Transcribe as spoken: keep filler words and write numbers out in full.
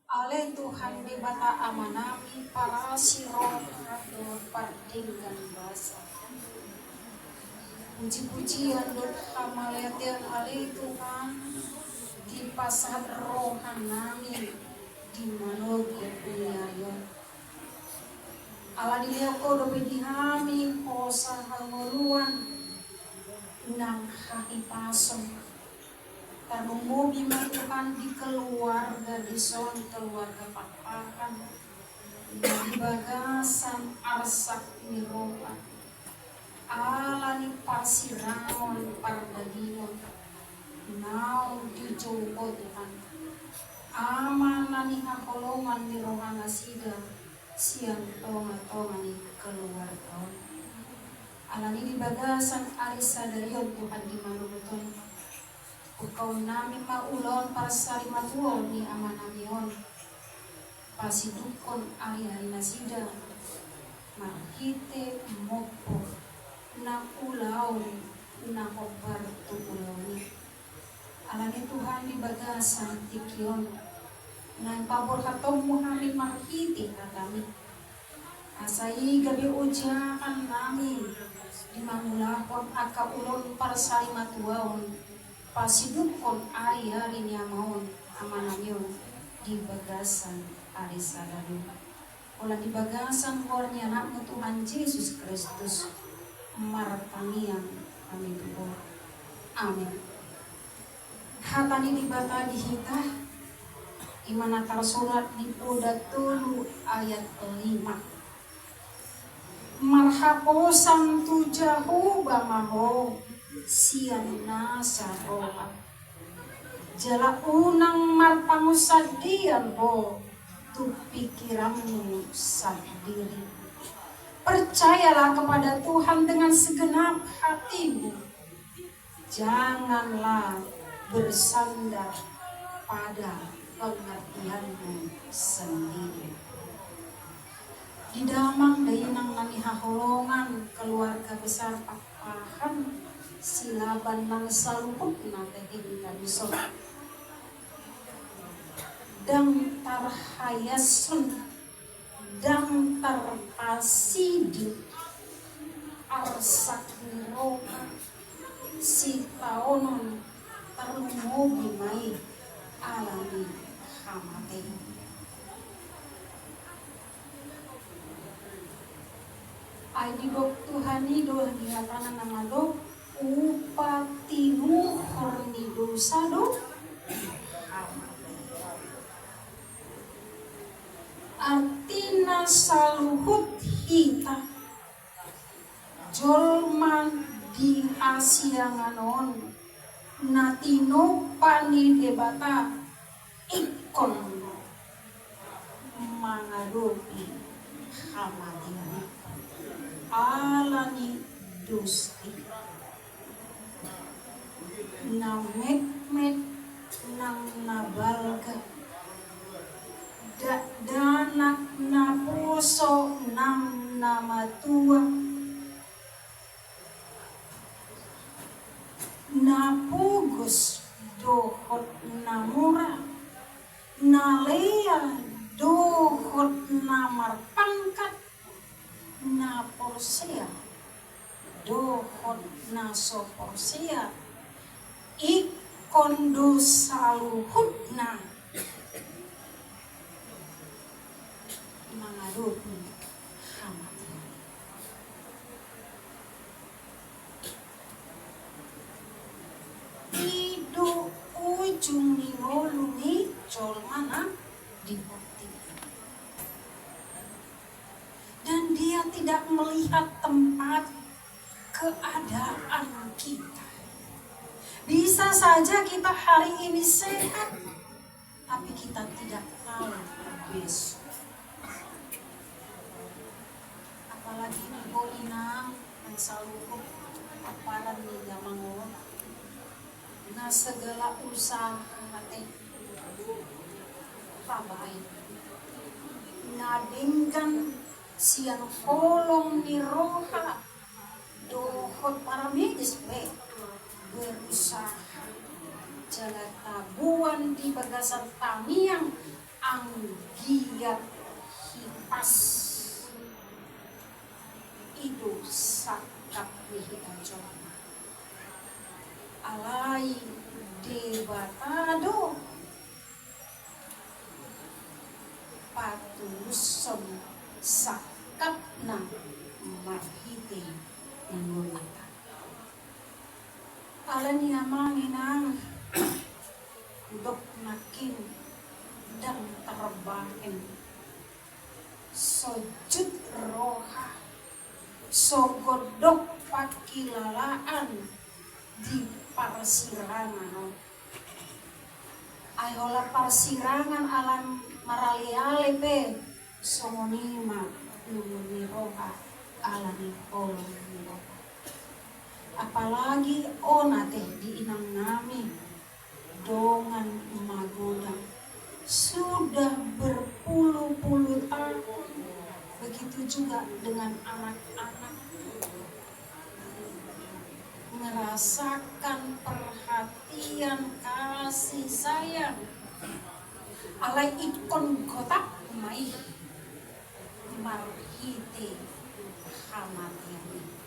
Ale Tuhan Debata Amanami, parasi roha dohot pardenggan basa. Puji-pujian dohot hamauliateon ale Tuhan, dipasahat rohanami di manogot ni ari on. Ala dilehon Ho dope di hami hosa hangoluan nang hahipason. Tarlumobi ma Tuhan di keluarga dison, keluarga Pakpahan, na di bagasan arsak ni roha, ala ni parsirangon pardagingon naung dijou Ho Tuhan, Ama na nihaholongan ni rohanasida sian tonga-tonga ni keluarga on. Alani di bagasan ari sadari on Tuhan di manogot on, pungkaonnami ma ulaon parsarimatuaon ni amanami on, pasidungkon ari-arinasida marhite mompo na ulaon na hombar tu ulaon i. Alani Tuhan di bagasan tingki on, naeng paborhatonmu hami marhite hatami. Asa i gabe ojahan nami di mangulahon angka ulaon parsarimatuaon, pasidungkon ari-ari ni ama on, amanami on, di bagasan ari sadari on. Holan di bagasan goar ni Anakmu Tuhan Jesus Kristus, martangiang hami tu Ho. Amin. Hata ni Debata di hita, i ma na tarsurat di Poda tolu ayat lima. Marhaposan tu Jahowa ma ho sian nasa roha. Jala unang marpangunsandean ho tu pikiranmu sandiri. Percayalah kepada Tuhan dengan segenap hatimu. Janganlah bersandar pada pengertianmu sendiri. Di damang dainang na nihaholongan keluarga besar Pakpahan, Silaban nang saluhutna, tehe ni na dison. Ndang tarhayashon, ndang tarpasiding arsak ni roha sitaonon, tarlumobi ma i alani hamatean. Ai didok Tuhan i do di hatana na mandok, upa tinuhor ni dosa do hamatean. Artina saluhut hita jolma di hasiangan on na tinompa ni Debata ingkon mangadopi hamatean alani dosa i. Na metmet nang na balga, dakdanak naposo nang na matua, na pogos dohot na mura, na lea dohot na marpangkat, na porsea dohot na so porsea, ingkon do saluhutna mangadopi hamatean. I do ujung ni ngolu ni jolma na di portibi. Dan Dia tidak melihat tempat, keadaan kita. Bisa saja kita hari ini sehat, tapi kita tidak tahu besok. Apalagi ni ho inang, nang saluhut pomparan ni damang on, na segala usaha ate pabaen, na denggan sian holong ni roha dohot paramedes be berusaha jala taboan di bagasan tangiang Anggiat hipas i do sangkap ni hita jolma. Alai Debata do patulushon sangkapna marhite na ngolunta. Alani i amang inang, dok nangkin ndang tarbahen so jut roha, so godang pangkilalaan di parsirangan on. Ai holan parsirangan ala maraleale pe songon i ma lungun ni roha ala ni holong ni roha. Apalagi on ate di inang nami, dongan magodang sudah berpuluh-puluh tahun. Begitu juga dengan anak-anak. Merasakan perhatian kasih sayang. Alai ingkon gotap ma i marhite hamatean i.